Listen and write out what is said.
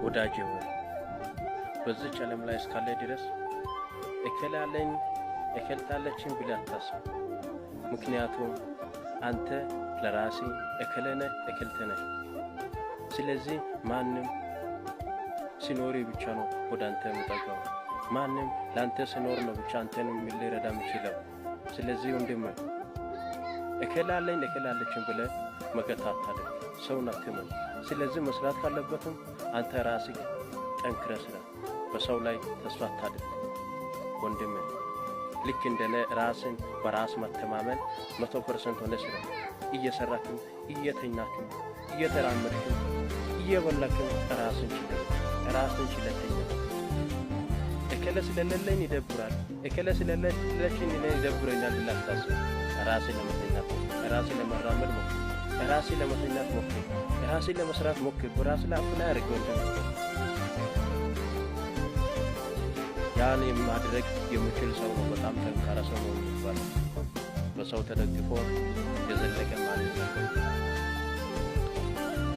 ወዳጄ ሆይ፣ በዚች ዓለም ላይ እስካለ ድረስ እከሌ አለኝ፣ እከሌ አለችኝ ብለህ አታስብ። ምክንያቱም አንተ ለራስህ እከሌ ነህ፣ እከሊት ነህ። ስለዚህ ማንም ሲኖር ብቻ ነው ወደ አንተ የሚጠጋው። ማንም ለአንተ ሲኖር ነው ብቻ አንተን ሊረዳ የሚችለው። ስለዚህ ወንድም፣ እከሌ አለኝ፣ እከሌ አለችኝ ብለህ መከታ አታድርግ። ሰውን አትመን። ስለዚህ መስራት ካለበትም አንተ ራስህ ጠንክረህ ስራ። በሰው ላይ ተስፋ አታድርግ ወንድም። ልክ እንደኔ ራስን በራስ መተማመን 100% ሆነ ስራ። እየሰራክም፣ እየተኛክም፣ እየተራመድክም፣ እየበላክም ራስን ችለህ፣ ራስን ችለህ ተኛ። እከሌ ስለሌለኝ ይደብራል፣ እከሌ ስለሌለችኝ እኔ ይደብረኛል ብለህ አታስብ። ራስን ለመተኛት ሞክር፣ ራስን ለመራመድ ሞክር፣ ራስን ለመተኛት ሞክር፣ ራስን ለመስራት ሞክር። በራስህ ላይ apply አድርግ ወንድም። ያን የማድረግ የሚችል ሰው ነው በጣም ጠንካራ ሰው ነው የሚባለው። በሰው ተደግፎ